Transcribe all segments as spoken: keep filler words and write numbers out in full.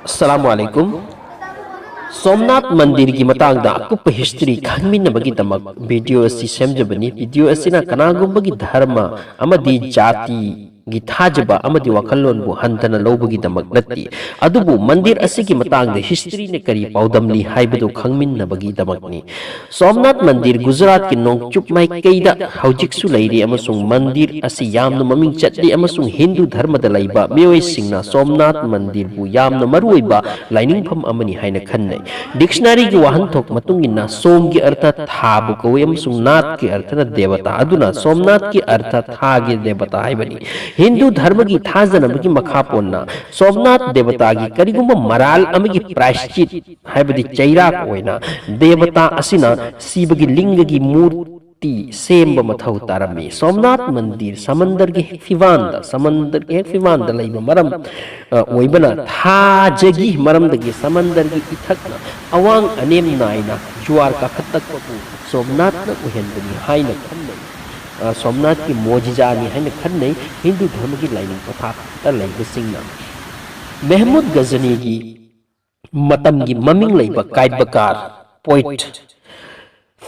ꯑꯁꯂꯥꯃꯨ ꯑꯂꯥꯏꯀꯨꯝ꯫ ꯁꯣꯝꯅꯥꯊ ꯃꯟꯗꯤꯔꯒꯤ ꯃꯇꯥꯡꯗ ꯑꯀꯨꯞꯄ history ꯈꯪꯃꯤꯟꯅꯕꯒꯤꯗꯃꯛ video ꯑꯁꯤ ꯁꯦꯝꯖꯕꯅꯤ꯫ ꯚꯤꯗꯤꯑꯣ ꯑꯁꯤꯅ ꯀꯅꯥꯒꯨꯝꯕꯒꯤ ꯙꯔꯃ ꯑꯃꯗꯤ ꯖꯥꯇꯤꯒꯤ ꯊꯥꯖꯕ ꯑꯃꯗꯤ ꯋꯥꯈꯜꯂꯣꯟꯕꯨ ꯍꯟꯊꯅ ꯂꯧꯕꯒꯤꯗꯃꯛ ꯅꯠꯇꯦ, ꯑꯗꯨꯕꯨ ꯃꯟꯗꯤꯔ ꯑꯁꯤꯒꯤ ꯃꯇꯥꯡꯗ ꯍꯤꯁꯇ꯭ꯔꯤꯅ ꯀꯔꯤ ꯄꯥꯎꯗꯝꯂꯤ ꯍꯥꯏꯕꯗꯨ ꯈꯪꯃꯤꯟꯅꯕꯒꯤꯗꯃꯛꯅꯤ꯫ ꯁꯣꯝꯅꯥꯊ ꯃꯟꯗꯤꯔ ꯒꯨꯖꯔꯥꯠꯀꯤ ꯅꯣꯡꯆꯨꯞ ꯃꯥꯏꯀꯩꯗ ꯍꯧꯖꯤꯛꯁꯨ ꯂꯩꯔꯤ ꯑꯃꯁꯨꯡ ꯃꯟꯗꯤꯔ ꯑꯁꯤ ꯌꯥꯝꯅ ꯃꯃꯤꯡ ꯆꯠꯂꯤ ꯑꯃꯁꯨꯡ ꯍꯤꯟꯗꯨ ꯙꯔꯃꯗ ꯂꯩꯕ ꯃꯤꯑꯣꯏꯁꯤꯡꯅ ꯁꯣꯝꯅꯥꯊ ꯃꯟꯗꯤꯔꯕꯨ ꯌꯥꯝꯅ ꯃꯔꯨꯑꯣꯏꯕ ꯂꯥꯏꯅꯤꯡꯐꯝ ꯑꯃꯅꯤ ꯍꯥꯏꯅ ꯈꯟꯅꯩ꯫ ꯗꯤꯛꯁꯅꯥꯔꯤꯒꯤ ꯋꯥꯍꯟꯊꯣꯛ ꯃꯇꯨꯡ ꯏꯟꯅ ꯁꯣꯝꯒꯤ ꯑꯔꯊ ꯊꯥꯕꯨ ꯀꯧꯏ ꯑꯃꯁꯨꯡ ꯅꯥꯊꯀꯤ ꯑꯔꯊꯅ ꯗꯦꯕꯇꯥ꯫ ꯑꯗꯨꯅ ꯁꯣꯝꯅꯥꯊꯀꯤ ꯑꯔꯊ ꯊꯥꯒꯤ ꯗꯦꯕꯇꯥ ꯍꯥꯏꯕꯅꯤ꯫ ꯍꯤꯟꯗꯨ ꯙꯔꯃꯒꯤ ꯊꯥꯖꯅꯕꯒꯤ ꯃꯈꯥ ꯄꯣꯟꯅ ꯁꯣꯝꯅꯥꯊ ꯗꯦꯕꯇꯥꯒꯤ ꯀꯔꯤꯒꯨꯝꯕ ꯃꯔꯥꯜ ꯑꯃꯒꯤ ꯄ꯭ꯔꯥꯏꯁꯆꯤꯠ ꯍꯥꯏꯕꯗꯤ ꯆꯩꯔꯥꯛ ꯑꯣꯏꯅ ꯗꯦꯕꯇꯥ ꯑꯁꯤꯅ ꯁꯤꯕꯒꯤ ꯂꯤꯡꯒꯒꯤ ꯃꯨꯔꯇꯤ ꯁꯦꯝꯕ ꯃꯊꯧ ꯇꯥꯔꯝꯃꯤ꯫ ꯁꯣꯝꯅꯥꯊ ꯃꯟꯗꯤꯔ ꯁꯃꯟꯗꯔꯒꯤ ꯍꯦꯛ ꯐꯤꯕꯥꯟꯗ, ꯁꯃꯟꯗꯔꯒꯤ ꯍꯦꯛ ꯐꯤꯕꯥꯟꯗ ꯂꯩꯕ ꯃꯔꯝ, ꯑ, ꯑꯣꯏꯕꯅ ꯊꯥꯖꯒꯤ ꯃꯔꯝꯗꯒꯤ ꯁꯃꯟꯗꯔꯒꯤ ꯏꯊꯛꯅ ꯑꯋꯥꯡ ꯑꯅꯦꯝ ꯅꯥꯏꯅ ꯖꯨꯋꯥꯔ ꯀꯥꯈꯠꯂꯛꯄꯕꯨ ꯁꯣꯝꯅꯥꯊꯅ ꯑꯣꯏꯍꯟꯕꯅꯤ ꯍꯥꯏꯅ ꯈꯟꯅꯩ꯫ ꯑ, ꯁꯣꯝꯅꯥꯊꯀꯤ ꯃꯣꯖꯤꯖꯥꯅꯤ ꯍꯥꯏꯅ ꯈꯟꯅꯩ ꯍꯤꯟꯗꯨ ꯙꯔꯃꯒꯤ ꯂꯥꯏꯅꯤꯡ ꯄꯊꯥꯞꯇ ꯂꯩꯕꯁꯤꯡꯅ꯫ ꯃꯦꯍꯃꯨꯗ ꯒꯖꯅꯤꯒꯤ ꯃꯇꯝꯒꯤ ꯃꯃꯤꯡ ꯂꯩꯕ ꯀꯥꯏꯠꯕꯀꯥꯔ, ꯄꯣꯏꯠ,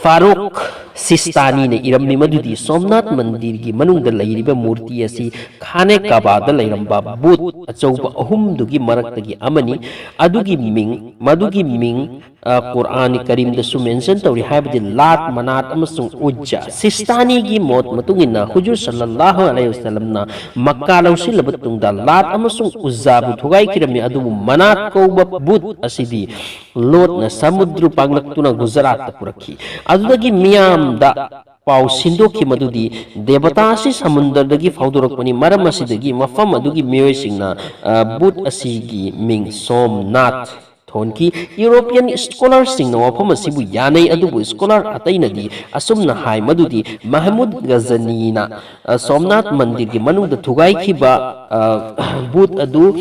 ꯐꯥꯔꯨꯛ ꯁꯤꯁꯇꯥꯅꯤꯅ ꯏꯔꯝꯃꯤ ꯃꯗꯨꯗꯤ ꯁꯣꯝꯅꯥꯊ ꯃꯟꯗꯤꯔꯒꯤ ꯃꯅꯨꯡꯗ ꯂꯩꯔꯤꯕ ꯃꯨꯔꯇꯤ ꯑꯁꯤ ꯈꯥꯅꯦ ꯀꯥꯕꯥꯗ ꯂꯩꯔꯝꯕ ꯕꯨꯠ ꯑꯆꯧꯕ ꯑꯍꯨꯝꯗꯨꯒꯤ ꯃꯔꯛꯇꯒꯤ ꯑꯃꯅꯤ꯫ ꯑꯗꯨꯒꯤ ꯃꯤꯡ, ꯃꯗꯨꯒꯤ ꯃꯤꯡ, ꯑ, ꯀꯨꯔꯑꯥꯟ ꯀꯔꯤꯝꯗꯁꯨ ꯃꯦꯟꯁꯟ ꯇꯧꯔꯤ, ꯍꯥꯏꯕꯗꯤ ꯂꯥꯠ, ꯃꯅꯥꯠ ꯑꯃꯁꯨꯡ ꯎꯖꯖꯥ꯫ ꯁꯤꯁꯇꯥꯅꯤꯒꯤ ꯃꯣꯠ ꯃꯇꯨꯡ ꯏꯟꯅ ꯍꯨꯖꯨꯔ ꯁꯜꯂꯜꯂꯥꯍꯨ ꯑꯂꯥꯏꯍꯤ ꯋꯁꯜꯂꯝꯅ ꯃꯛꯀꯥ ꯂꯧꯁꯤꯜꯂꯕ ꯇꯨꯡꯗ ꯂꯥꯠ ꯑꯃꯁꯨꯡ ꯎꯖꯖꯥꯕꯨ ꯊꯨꯒꯥꯏꯈꯤꯔꯝꯃꯤ, ꯑꯗꯨꯕꯨ ꯃꯅꯥꯠ ꯀꯧꯕ ꯕꯨꯠ ꯑꯁꯤꯗꯤ ꯂꯣꯠꯅ ꯁꯃꯨꯗ꯭ꯔ ꯄꯥꯡꯂꯛꯇꯨꯅ ꯒꯨꯖꯔꯥꯠꯇ ꯄꯨꯔꯛꯈꯤ꯫ ꯑꯗꯨꯗꯒꯤ ꯃꯤꯌꯥꯝꯗ ꯄꯥꯎ ꯁꯤꯟꯗꯣꯛꯈꯤ ꯃꯗꯨꯗꯤ ꯗꯦꯕꯇꯥ ꯑꯁꯤ ꯁꯃꯨꯗ꯭ꯔꯗꯒꯤ ꯐꯥꯎꯗꯣꯔꯛꯄꯅꯤ, ꯃꯔꯝ ꯑꯁꯤꯗꯒꯤ ꯃꯐꯝ ꯑꯗꯨꯒꯤ ꯃꯤꯑꯣꯏꯁꯤꯡꯅ, ꯑ, ꯕꯨꯠ ꯑꯁꯤꯒꯤ ꯃꯤꯡ ꯁꯣꯝꯅꯥꯊ ꯊꯣꯟꯈꯤ꯫ ꯌꯨꯔꯣꯄꯤꯌꯟ ꯁ꯭ꯀꯣꯂꯔꯁꯤꯡꯅ ꯋꯥꯐꯝ ꯑꯁꯤꯕꯨ ꯌꯥꯅꯩ, ꯑꯗꯨꯕꯨ ꯁ꯭ꯀꯣꯂꯔ ꯑꯇꯩꯅꯗꯤ ꯑꯁꯨꯝꯅ ꯍꯥꯏ ꯃꯗꯨꯗꯤ ꯃꯍꯃꯨꯗ ꯒꯖꯅꯤꯅ, ꯑ, ꯁꯣꯝꯅꯥꯊ ꯃꯟꯗꯤꯔꯒꯤ ꯃꯅꯨꯡꯗ ꯊꯨꯒꯥꯏꯈꯤꯕ, ꯑ, ꯕꯨꯠ ꯑꯗꯨ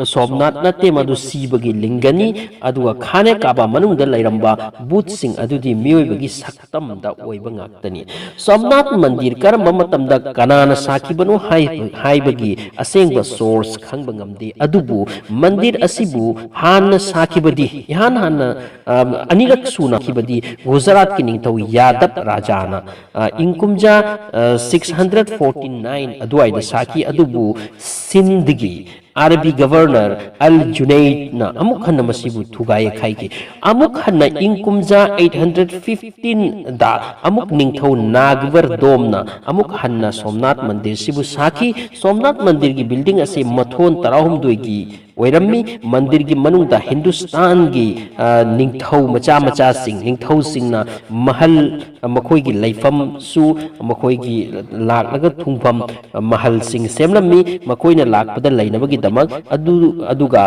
ꯁꯣꯝꯅꯥꯊ ꯅꯠꯇꯦ, ꯃꯗꯨ ꯁꯤꯕꯒꯤ ꯂꯤꯡꯒꯅꯤ꯫ ꯑꯗꯨꯒ ꯈꯥꯅꯦ ꯀꯥꯕꯥ ꯃꯅꯨꯡꯗ ꯂꯩꯔꯝꯕ ꯕꯨꯠꯁꯤꯡ ꯑꯗꯨꯗꯤ ꯃꯤꯑꯣꯏꯕꯒꯤ ꯁꯛꯇꯝꯗ ꯑꯣꯏꯕ ꯉꯥꯛꯇꯅꯤ꯫ ꯁꯣꯝꯅꯥꯊ ꯃꯟꯗꯤꯔ ꯀꯔꯝꯕ ꯃꯇꯝꯗ ꯀꯅꯥꯅ ꯁꯥꯈꯤꯕꯅꯣ ꯍꯥꯏ-, ꯍꯥꯏꯕꯒꯤ ꯑꯁꯦꯡꯕ source ꯈꯪꯕ ꯉꯝꯗꯦ꯫ ꯑꯗꯨꯕꯨ ꯃꯟꯗꯤꯔ ꯑꯁꯤꯕꯨ ꯍꯥꯟꯅ ꯁꯥꯈꯤꯕꯗꯤ, ꯏꯍꯥꯟ ꯍꯥꯟꯅ, ꯑ, ꯑꯅꯤꯔꯛ ꯁꯨꯅ ꯁꯥꯈꯤꯕꯗꯤ ꯒꯨꯖꯔꯥꯠꯀꯤ ꯅꯤꯡꯊꯧ ꯌꯥꯗꯕ ꯔꯥꯖꯥꯅ, ꯑ, ꯏꯪ ꯀꯨꯝꯖꯥ, ꯑ, six hundred forty nine ꯑꯗꯨꯋꯥꯏꯗ ꯁꯥꯈꯤ꯫ ꯑꯗꯨꯕꯨ ꯁꯤꯟꯗꯒꯤ ꯑꯥꯔꯕꯤ ꯒꯕꯔꯅꯔ ꯑꯜ ꯖꯨꯅꯩꯗꯅ ꯑꯃꯨꯛ ꯍꯟꯅ ꯃꯁꯤꯕꯨ ꯊꯨꯒꯥꯏ ꯌꯩꯈꯥꯏꯈꯤ꯫ ꯑꯃꯨꯛ ꯍꯟꯅ ꯏꯪ ꯀꯨꯝꯖꯥ eight hundred fifteen ꯗ ꯑꯃꯨꯛ ꯅꯤꯡꯊꯧ ꯅꯥꯒꯕꯔ ꯗꯣꯝꯅ ꯑꯃꯨꯛ ꯍꯟꯅ ꯁꯣꯝꯅꯥꯊ ꯃꯟꯗꯤꯔꯁꯤꯕꯨ ꯁꯥꯈꯤ꯫ ꯁꯣꯝꯅꯥꯊ ꯃꯟꯗꯤꯔꯒꯤ building ꯑꯁꯤ ꯃꯊꯣꯟ ꯇꯔꯥꯍꯨꯝꯗꯣꯏꯒꯤ ꯑꯣꯏꯔꯝꯃꯤ꯫ ꯃꯟꯗꯤꯔꯒꯤ ꯃꯅꯨꯡꯗ ꯍꯤꯟꯗꯨꯁꯇꯥꯟꯒꯤ, ꯑ, ꯅꯤꯡꯊꯧ ꯃꯆꯥ ꯃꯆꯥꯁꯤꯡ, ꯅꯤꯡꯊꯧꯁꯤꯡꯅ ꯃꯍꯜ, ꯃꯈꯣꯏꯒꯤ ꯂꯩꯐꯝꯁꯨ, ꯃꯈꯣꯏꯒꯤ ꯂꯥꯛꯂꯒ ꯊꯨꯡꯐꯝ, ꯃꯍꯜꯁꯤꯡ ꯁꯦꯝꯂꯝꯃꯤ꯫ ꯃꯈꯣꯏꯅ ꯂꯥꯛꯄꯗ ꯂꯩꯅꯕꯒꯤꯗꯃꯛ ꯑꯗꯨ, ꯑꯗꯨꯒ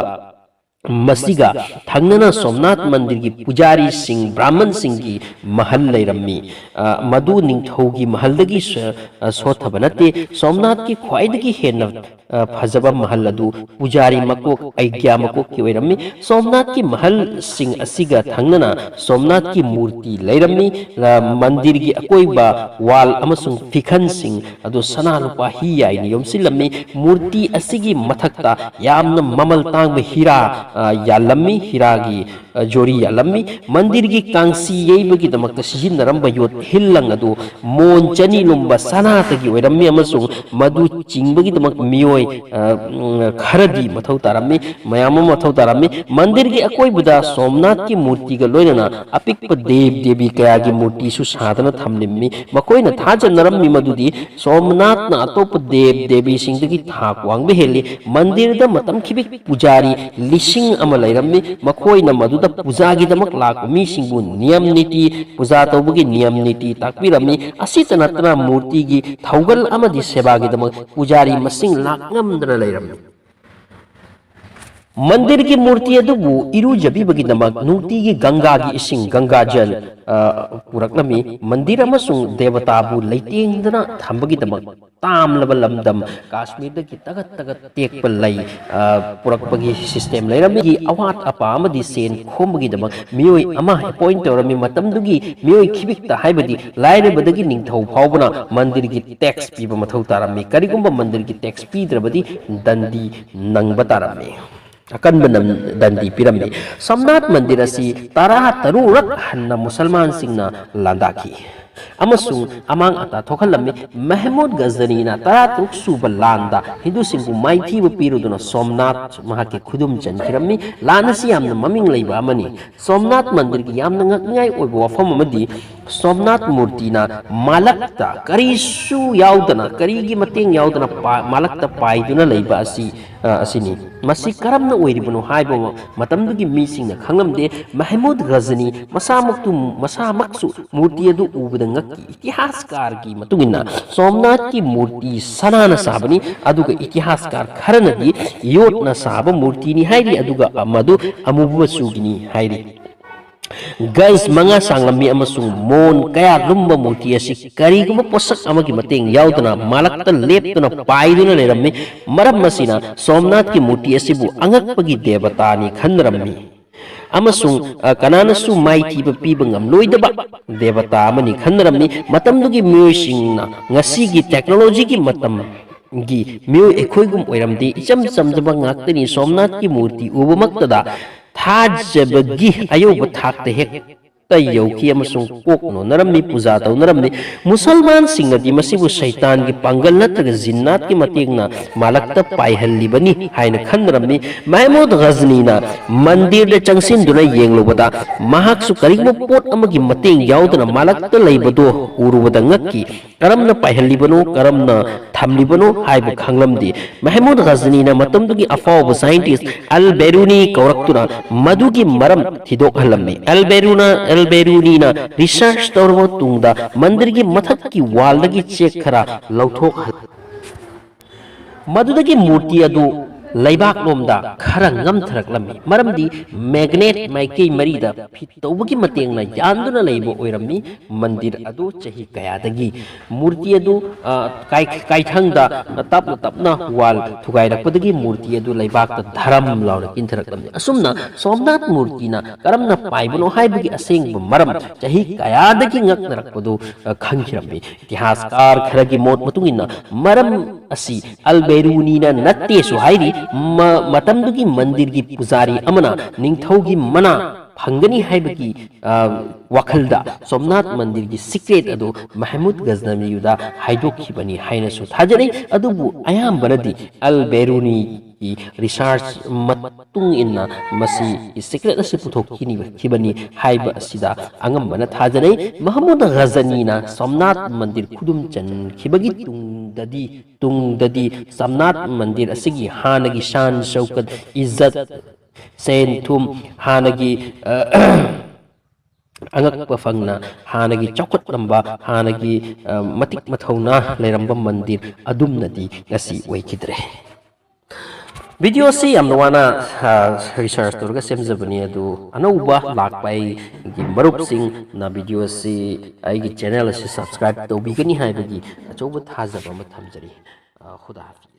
ꯃꯁꯤꯒ ꯊꯪꯅꯅ ꯁꯣꯝꯅꯥꯊ ꯃꯟꯗꯤꯔꯒꯤ ꯄꯨꯖꯥꯔꯤꯁꯤꯡ, ꯕ꯭ꯔꯥꯍꯃꯟꯁꯤꯡꯒꯤ ꯃꯍꯜ ꯂꯩꯔꯝꯃꯤ꯫ ꯑ, ꯃꯗꯨ ꯅꯤꯡꯊꯧꯒꯤ ꯃꯍꯜꯗꯒꯤ ꯁ-, ꯑ, ꯁꯣꯠꯊꯕ ꯅꯠꯇꯦ꯫ ꯁꯣꯝꯅꯥꯊꯀꯤ ꯈ꯭ꯋꯥꯏꯗꯒꯤ ꯍꯦꯟꯅ, ꯑ, ꯐꯖꯕ ꯃꯍꯜ ꯑꯗꯨ ꯄꯨꯖꯥꯔꯤ ꯃꯀꯣꯛ, ꯑꯩꯒ꯭ꯌꯥ ꯃꯀꯣꯛꯀꯤ ꯑꯣꯏꯔꯝꯃꯤ꯫ ꯁꯣꯝꯅꯥꯊꯀꯤ ꯃꯍꯜꯁꯤꯡ ꯑꯁꯤꯒ ꯊꯪꯅꯅ ꯁꯣꯝꯅꯥꯊꯀꯤ ꯃꯨꯔꯇꯤ ꯂꯩꯔꯝꯃꯤ꯫ ꯑ, ꯃꯟꯗꯤꯔꯒꯤ ꯑꯀꯣꯏꯕ wall ꯑꯃꯁꯨꯡ ꯐꯤꯈꯟꯁꯤꯡ ꯑꯗꯨ ꯁꯅꯥ ꯂꯨꯄꯥ ꯍꯤ ꯌꯥꯏꯅ ꯌꯣꯝꯁꯤꯜꯂꯝꯃꯤ꯫ ꯃꯨꯔꯇꯤ ꯑꯁꯤꯒꯤ ꯃꯊꯛꯇ ꯌꯥꯝꯅ ꯃꯃꯜ ꯇꯥꯡꯕ ꯍꯤꯔꯥ, ꯑ, ꯌꯥꯜꯂꯝꯃꯤ, ꯍꯤꯔꯥꯒꯤ, ꯑ, ꯖꯣꯔꯤ ꯌꯥꯜꯂꯝꯃꯤ꯫ ꯃꯟꯗꯤꯔꯒꯤ ꯀꯥꯡꯁꯤ ꯌꯩꯕꯒꯤꯗꯃꯛꯇ ꯁꯤꯖꯤꯟꯅꯔꯝꯕ ꯌꯣꯠ ꯍꯤꯜꯂꯪ ꯑꯗꯨ ꯃꯣꯟ ꯆꯅꯤ ꯂꯨꯝꯕ ꯁꯅꯥꯗꯒꯤ ꯑꯣꯏꯔꯝꯃꯤ ꯑꯃꯁꯨꯡ ꯃꯗꯨ ꯆꯤꯡꯕꯒꯤꯗꯃꯛ ꯃꯤꯑꯣꯏ, ꯑ, ꯎꯝ, ꯈꯔꯗꯤ ꯃꯊꯧ ꯇꯥꯔꯝꯃꯤ, ꯃꯌꯥꯝ ꯑꯃ ꯃꯊꯧ ꯇꯥꯔꯝꯃꯤ꯫ ꯃꯟꯗꯤꯔꯒꯤ ꯑꯀꯣꯏꯕꯗ ꯁꯣꯝꯅꯥꯊꯀꯤ ꯃꯨꯔꯇꯤꯒ ꯂꯣꯏꯅꯅ ꯑꯄꯤꯛꯄ ꯗꯦꯕ ꯗꯦꯕꯤ ꯀꯌꯥꯒꯤ ꯃꯨꯔꯇꯤꯁꯨ ꯁꯥꯗꯅ ꯊꯝꯂꯝꯃꯤ꯫ ꯃꯈꯣꯏꯅ ꯊꯥꯖꯅꯔꯝꯃꯤ ꯃꯗꯨꯗꯤ ꯁꯣꯝꯅꯥꯊꯅ ꯑꯇꯣꯞꯄ ꯗꯦꯕ ꯗꯦꯕꯤꯁꯤꯡꯗꯒꯤ ꯊꯥꯛ ꯋꯥꯡꯕ ꯍꯦꯜꯂꯤ꯫ ꯃꯟꯗꯤꯔꯗ ꯃꯇꯝ ꯈꯤꯕꯤꯛ ꯄꯨꯖꯥꯔꯤ ꯂꯤꯁꯤꯡ ꯑꯃ ꯂꯩꯔꯝꯃꯤ꯫ ꯃꯈꯣꯏꯅ ꯃꯗꯨꯗ ꯄꯨꯖꯥꯒꯤꯗꯃꯛ ꯂꯥꯛꯄ ꯃꯤꯁꯤꯡꯕꯨ ꯅꯤꯌꯝ ꯅꯤꯇꯤ, ꯄꯨꯖꯥ ꯇꯧꯕꯒꯤ ꯅꯤꯌꯝ ꯅꯤꯇꯤ ꯇꯥꯛꯄꯤꯔꯝꯃꯤ꯫ ꯑꯁꯤꯇ ꯅꯠꯇꯅ ꯃꯨꯔꯇꯤꯒꯤ ꯊꯧꯒꯜ ꯑꯃꯗꯤ ꯁꯦꯕꯥꯒꯤꯗꯃꯛ ꯄꯨꯖꯥꯔꯤ ꯃꯁꯤꯡ ꯂꯥꯛ ꯉꯝꯗꯅ ꯂꯩꯔꯝꯃꯤ꯫ ꯃꯟꯗꯤꯔꯒꯤ ꯃꯨꯔꯇꯤ ꯑꯗꯨꯕꯨ ꯏꯔꯨꯖꯕꯤꯕꯒꯤꯗꯃꯛ ꯅꯨꯡꯇꯤꯒꯤ ꯒꯪꯒꯥꯒꯤ ꯏꯁꯤꯡ, ꯒꯪꯒꯥꯖꯜ, ꯑ, ꯄꯨꯔꯛꯂꯝꯃꯤ꯫ ꯃꯟꯗꯤꯔ ꯑꯃꯁꯨꯡ ꯗꯦꯕꯇꯥꯕꯨ ꯂꯩꯇꯦꯡꯗꯨꯅ ꯊꯝꯕꯒꯤꯗꯃꯛ ꯇꯥꯝꯂꯕ ꯂꯝꯗꯝ ꯀꯥꯁꯃꯤꯔꯗꯒꯤ ꯇꯒꯠ ꯇꯒꯠ ꯇꯦꯛꯄ ꯂꯩ, ꯑ, ꯄꯨꯔꯛꯄꯒꯤ system ꯂꯩꯔꯝꯃꯤ꯫ ꯑꯋꯥꯠ ꯑꯄꯥ ꯑꯃꯗꯤ ꯁꯦꯟ ꯈꯣꯝꯕꯒꯤꯗꯃꯛ ꯃꯤꯑꯣꯏ ꯑꯃ appoint ꯇꯧꯔꯝꯃꯤ꯫ ꯃꯇꯝꯗꯨꯒꯤ ꯃꯤꯑꯣꯏ ꯈꯤꯕꯤꯛꯇ, ꯍꯥꯏꯕꯗꯤ ꯂꯥꯏꯔꯕꯗꯒꯤ ꯅꯤꯡꯊꯧ ꯐꯥꯎꯕꯅ ꯃꯟꯗꯤꯔꯒꯤ tax ꯄꯤꯕ ꯃꯊꯧ ꯇꯥꯔꯝꯃꯤ꯫ ꯀꯔꯤꯒꯨꯝꯕ ꯃꯟꯗꯤꯔꯒꯤ tax ꯄꯤꯗ꯭ꯔꯕꯗꯤ ꯗꯟꯗꯤ ꯅꯪꯕ ꯇꯥꯔꯝꯃꯤ꯫ ꯑꯀꯟꯕ ꯅꯝ-, ꯗꯟꯗꯤ ꯄꯤꯔꯝꯃꯤ꯫ ꯁꯣꯝꯅꯥꯊ ꯃꯟꯗꯤꯔ ꯑꯁꯤ ꯇꯔꯥ ꯇꯔꯨꯛꯔꯛ ꯍꯟꯅ ꯃꯨꯁꯜꯃꯥꯟꯁꯤꯡꯅ ꯂꯥꯟꯗꯥꯈꯤ ꯑꯃꯁꯨꯡ ꯑꯃꯥꯡ ꯑꯇꯥ ꯊꯣꯛꯍꯜꯂꯝꯃꯤ꯫ ꯃꯦꯍꯃꯨꯗ ꯒꯖꯅꯤꯅ ꯇꯔꯥ ꯇꯔꯨꯛ ꯁꯨꯕ ꯂꯥꯟꯗ ꯍꯤꯟꯗꯨꯁꯤꯡꯕꯨ ꯃꯥꯏꯊꯤꯕ ꯄꯤꯔꯨꯗꯨꯅ ꯁꯣꯝꯅꯥꯊ ꯃꯍꯥꯛꯀꯤ ꯈꯨꯗꯨꯝ ꯆꯟꯈꯤꯔꯝꯃꯤ꯫ ꯂꯥꯟ ꯑꯁꯤ ꯌꯥꯝꯅ ꯃꯃꯤꯡ ꯂꯩꯕ ꯑꯃꯅꯤ꯫ ꯁꯣꯝꯅꯥꯊ ꯃꯟꯗꯤꯔꯒꯤ ꯌꯥꯝꯅ ꯉꯛꯅꯤꯡꯉꯥꯏ ꯑꯣꯏꯕ ꯋꯥꯐꯝ ꯑꯃꯗꯤ ꯁꯣꯝꯅꯥꯊ ꯃꯨꯔꯇꯤꯅ ꯃꯥꯂꯛꯇ ꯀꯔꯤꯁꯨ ꯌꯥꯎꯗꯅ, ꯀꯔꯤꯒꯤ ꯃꯇꯦꯡ ꯌꯥꯎꯗꯅ ꯄꯥ-, ꯃꯥꯂꯛꯇ ꯄꯥꯏꯗꯨꯅ ꯂꯩꯕ ꯑꯁꯤ, ꯑ, ꯑꯁꯤꯅꯤ꯫ ꯃꯁꯤ ꯀꯔꯝꯅ ꯑꯣꯏꯔꯤꯕꯅꯣ ꯍꯥꯏꯕ ꯃꯇꯝꯗꯨꯒꯤ ꯃꯤꯁꯤꯡꯅ ꯈꯪꯂꯝꯗꯦ꯫ ꯃꯦꯍꯃꯨꯗ ꯒꯖꯅꯤ ꯃꯁꯥꯃꯛꯇꯨ, ꯃꯁꯥꯃꯛꯁꯨ ꯃꯨꯔꯇꯤ ꯑꯗꯨ ꯎꯕꯗ ꯉꯛꯈꯤ꯫ ꯏꯇꯤꯍꯥꯁꯀꯥꯔꯒꯤ ꯃꯇꯨꯡ ꯏꯟꯅ ꯁꯣꯝꯅꯥꯊꯀꯤ ꯃꯨꯔꯇꯤ ꯁꯅꯥꯅ ꯁꯥꯕꯅꯤ, ꯑꯗꯨꯒ ꯏꯇꯤꯍꯥꯁꯀꯥꯔ ꯈꯔꯅꯗꯤ ꯌꯣꯠꯅ ꯁꯥꯕ ꯃꯨꯔꯇꯤꯅꯤ ꯍꯥꯏꯔꯤ, ꯑꯗꯨꯒ ꯃꯗꯨ ꯑꯃꯨꯕ ꯃꯆꯨꯒꯤꯅꯤ ꯍꯥꯏꯔꯤ꯫ ꯒꯖ ꯃꯉꯥ ꯁꯥꯡꯂꯝꯃꯤ ꯑꯃꯁꯨꯡ ꯃꯣꯟ ꯀꯌꯥ ꯂꯨꯝꯕ ꯃꯨꯔꯇꯤ ꯑꯁꯤ ꯀꯔꯤꯒꯨꯝꯕ ꯄꯣꯠꯁꯛ ꯑꯃꯒꯤ ꯃꯇꯦꯡ ꯌꯥꯎꯗꯅ ꯃꯥꯂꯛꯇ ꯂꯦꯞꯇꯨꯅ ꯄꯥꯏꯗꯨꯅ ꯂꯩꯔꯝꯃꯤ꯫ ꯃꯔꯝ ꯑꯁꯤꯅ ꯁꯣꯝꯅꯥꯊꯀꯤ ꯃꯨꯔꯇꯤ ꯑꯁꯤꯕꯨ ꯑꯉꯛꯄꯒꯤ ꯗꯦꯕꯇꯥꯅꯤ ꯈꯟꯅꯔꯝꯃꯤ ꯑꯃꯁꯨꯡ, ꯑ, ꯀꯅꯥꯅꯁꯨ ꯃꯥꯏꯊꯤꯕ ꯄꯤꯕ ꯉꯝꯂꯣꯏꯗꯕ ꯗꯦꯕꯇꯥ ꯑꯃꯅꯤ ꯈꯟꯅꯔꯝꯃꯤ꯫ ꯃꯇꯝꯗꯨꯒꯤ ꯃꯤꯑꯣꯏꯁꯤꯡꯅ ꯉꯁꯤꯒꯤ technologyꯒꯤ ꯃꯇꯝꯒꯤ ꯃꯤꯑꯣꯏ ꯑꯩꯈꯣꯏꯒꯨꯝ ꯑꯣꯏꯔꯝꯗꯦ꯫ ꯏꯆꯝ ꯆꯝꯖꯕ ꯉꯥꯛꯇꯅꯤ꯫ ꯁꯣꯝꯅꯥꯊꯀꯤ ꯃꯨꯔꯇꯤ ꯎꯕꯃꯛꯇꯗ ꯊꯥꯖꯕꯒꯤ ꯑꯌꯧꯕ ꯊꯥꯛꯇ ꯍꯦꯛꯇ ꯌꯧꯈꯤ ꯑꯃꯁꯨꯡ ꯀꯣꯛ ꯅꯣꯟꯅꯔꯝꯃꯤ, ꯄꯨꯖꯥ ꯇꯧꯅꯔꯝꯃꯤ꯫ ꯃꯨꯁꯜꯃꯥꯟꯁꯤꯡꯅꯗꯤ ꯃꯁꯤꯕꯨ ꯁꯩꯇꯥꯟꯒꯤ ꯄꯥꯡꯒꯜ ꯅꯠꯇ꯭ꯔꯒ ꯖꯤꯟꯅꯥꯠꯀꯤ ꯃꯇꯦꯡꯅ ꯃꯥꯂꯛꯇ ꯄꯥꯏꯍꯜꯂꯤꯕꯅꯤ ꯍꯥꯏꯅ ꯈꯟꯅꯔꯝꯃꯤ꯫ ꯃꯦꯍꯃꯨꯗ ꯒꯖꯅꯤꯅ ꯃꯟꯗꯤꯔꯗ ꯆꯪꯁꯤꯟꯗꯨꯅ ꯌꯦꯡꯂꯨꯕꯗ, ꯃꯍꯥꯛꯁꯨ ꯀꯔꯤꯒꯨꯝꯕ ꯄꯣꯠ ꯑꯃꯒꯤ ꯃꯇꯦꯡ ꯌꯥꯎꯗꯅ ꯃꯥꯂꯛꯇ ꯂꯩꯕꯗꯨ ꯎꯔꯨꯕꯗ ꯉꯛꯈꯤ꯫ ꯀꯔꯝꯅ ꯄꯥꯏꯍꯜꯂꯤꯕꯅꯣ, ꯀꯔꯝꯅ ꯊꯝꯂꯤꯕꯅꯣ ꯍꯥꯏꯕ ꯈꯪꯂꯝꯗꯦ꯫ ꯃꯦꯍꯃꯨꯗ ꯒꯖꯅꯤꯅ ꯃꯇꯝꯗꯨꯒꯤ ꯑꯐꯥꯎꯕ scientist ꯑꯜ ꯕꯦꯔꯨꯅꯤ ꯀꯧꯔꯛꯇꯨꯅ ꯃꯗꯨꯒꯤ ꯃꯔꯝ ꯊꯤꯗꯣꯛꯍꯜꯂꯝꯃꯤ꯫ ꯑꯜ ꯕꯦꯔꯨꯅ, ꯑꯜ ꯕꯦꯔꯨꯅꯤꯅ research ꯇꯧꯔꯕ ꯇꯨꯡꯗ ꯃꯟꯗꯤꯔꯒꯤ ꯃꯊꯛꯀꯤ wallꯗꯒꯤ ꯆꯦꯛ ꯈꯔ ꯂꯧꯊꯣꯛꯍꯜ-, ꯃꯗꯨꯗꯒꯤ ꯃꯨꯔꯇꯤ ꯑꯗꯨ ꯂꯩꯕꯥꯛꯂꯣꯝꯗ ꯈꯔ ꯉꯝꯊꯔꯛꯂꯝꯃꯤ꯫ ꯃꯔꯝꯗꯤ magnet ꯃꯥꯏꯀꯩ ꯃꯔꯤꯗ ꯐꯤꯠ ꯇꯧꯕꯒꯤ ꯃꯇꯦꯡꯅ ꯌꯥꯟꯗꯨꯅ ꯂꯩꯕ ꯑꯣꯏꯔꯝꯃꯤ꯫ ꯃꯟꯗꯤꯔ ꯑꯗꯨ ꯆꯍꯤ ꯀꯌꯥꯗꯒꯤ ꯃꯨꯔꯇꯤ ꯑꯗꯨ, ꯑ, ꯀꯥꯏ-, ꯀꯥꯏꯊꯪꯗ ꯇꯞꯅ ꯇꯞꯅ ꯋꯥꯜ ꯊꯨꯒꯥꯏꯔꯛꯄꯗꯒꯤ ꯃꯨꯔꯇꯤ ꯑꯗꯨ ꯂꯩꯕꯥꯛꯇ ꯙꯔꯝ ꯂꯥꯎꯅ ꯀꯤꯟꯊꯔꯛꯂꯝꯃꯤ꯫ ꯑꯁꯨꯝꯅ ꯁꯣꯝꯅꯥꯊ ꯃꯨꯔꯇꯤꯅ ꯀꯔꯝꯅ ꯄꯥꯏꯕꯅꯣ ꯍꯥꯏꯕꯒꯤ ꯑꯁꯦꯡꯕ ꯃꯔꯝ ꯆꯍꯤ ꯀꯌꯥꯗꯒꯤ ꯉꯛꯅꯔꯛꯄꯗꯨ, ꯑ, ꯈꯪꯈꯤꯔꯝꯃꯤ꯫ ꯏꯇꯤꯍꯥꯁꯀꯥꯔ ꯈꯔꯒꯤ ꯃꯣꯠ ꯃꯇꯨꯡ ꯏꯟꯅ ꯃꯔꯝ ꯑꯁꯤ ꯑꯜ ꯕꯦꯔꯨꯅꯤꯅ ꯅꯠꯇꯦꯁꯨ ꯍꯥꯏꯔꯤ꯫ ꯃ-, ꯃꯇꯝꯗꯨꯒꯤ ꯃꯟꯗꯤꯔꯒꯤ ꯄꯨꯖꯥꯔꯤ ꯑꯃꯅ ꯅꯤꯡꯊꯧꯒꯤ ꯃꯅꯥ ꯐꯪꯒꯅꯤ ꯍꯥꯏꯕꯒꯤ, ꯑ, ꯋꯥꯈꯜꯗ ꯁꯣꯝꯅꯥꯊ ꯃꯟꯗꯤꯔꯒꯤ secret ꯑꯗꯨ ꯃꯍꯃꯨꯗ ꯒꯖꯅꯕꯤꯗ ꯍꯥꯏꯗꯣꯛꯈꯤꯕꯅꯤ ꯍꯥꯏꯅꯁꯨ ꯊꯥꯖꯅꯩ꯫ ꯑꯗꯨꯕꯨ ꯑꯌꯥꯝꯕꯅꯗꯤ ꯑꯜ ꯕꯦꯔꯨꯅꯤꯒꯤ research ꯃꯇꯨꯡ ꯏꯟꯅ ꯃꯁꯤꯒꯤ secret ꯑꯁꯤ ꯄꯨꯊꯣꯛꯈꯤꯕꯅꯤ ꯍꯥꯏꯕ ꯑꯁꯤꯗ ꯑꯉꯝꯕꯅ ꯊꯥꯖꯅꯩ꯫ ꯃꯍꯃꯨꯗ ꯒꯖꯅꯤꯅ ꯁꯣꯝꯅꯥꯊ ꯃꯟꯗꯤꯔ ꯈꯨꯗꯨꯝ ꯆꯟꯈꯤꯕꯒꯤ ꯇꯨꯡꯗꯗꯤ, ꯇꯨꯡꯗꯗꯤ ꯁꯣꯝꯅꯥꯊ ꯃꯟꯗꯤꯔ ꯑꯁꯤꯒꯤ ꯍꯥꯟꯅꯒꯤ ꯁꯥꯟ ꯁꯧꯀꯠ, ꯏꯖꯠ, ꯁꯦꯟ ꯊꯨꯝ, ꯍꯥꯟꯅꯒꯤ, ꯑ, ꯑꯉꯛꯄ ꯐꯪꯅ ꯍꯥꯟꯅꯒꯤ ꯆꯥꯎꯈꯠꯂꯝꯕ, ꯍꯥꯟꯅꯒꯤ, ꯑ, ꯃꯇꯤꯛ ꯃꯊꯧꯅꯥ ꯂꯩꯔꯝꯕ ꯃꯟꯗꯤꯔ ꯑꯗꯨꯝꯅꯗꯤ ꯉꯁꯤ ꯑꯣꯏꯈꯤꯗ꯭ꯔꯦ꯫ Video ꯑꯁꯤ ꯌꯥꯝꯅ ꯋꯥꯅ, ꯑ, research ꯇꯧꯔꯒ ꯁꯦꯝꯖꯕꯅꯤ, ꯑꯗꯨ ꯑꯅꯧꯕ ꯂꯥꯛꯄ ꯑꯩꯒꯤ ꯃꯔꯨꯞꯁꯤꯡꯅ video ꯑꯁꯤ, ꯑꯩꯒꯤ channel ꯑꯁꯤ subscribe ꯇꯧꯕꯤꯒꯅꯤ ꯍꯥꯏꯕꯒꯤ ꯑꯆꯧꯕ ꯊꯥꯖꯕ ꯑꯃ ꯊꯝꯖꯔꯤ꯫ ꯑ, ꯈꯨꯗꯥ ꯍꯥꯐꯤꯖ꯫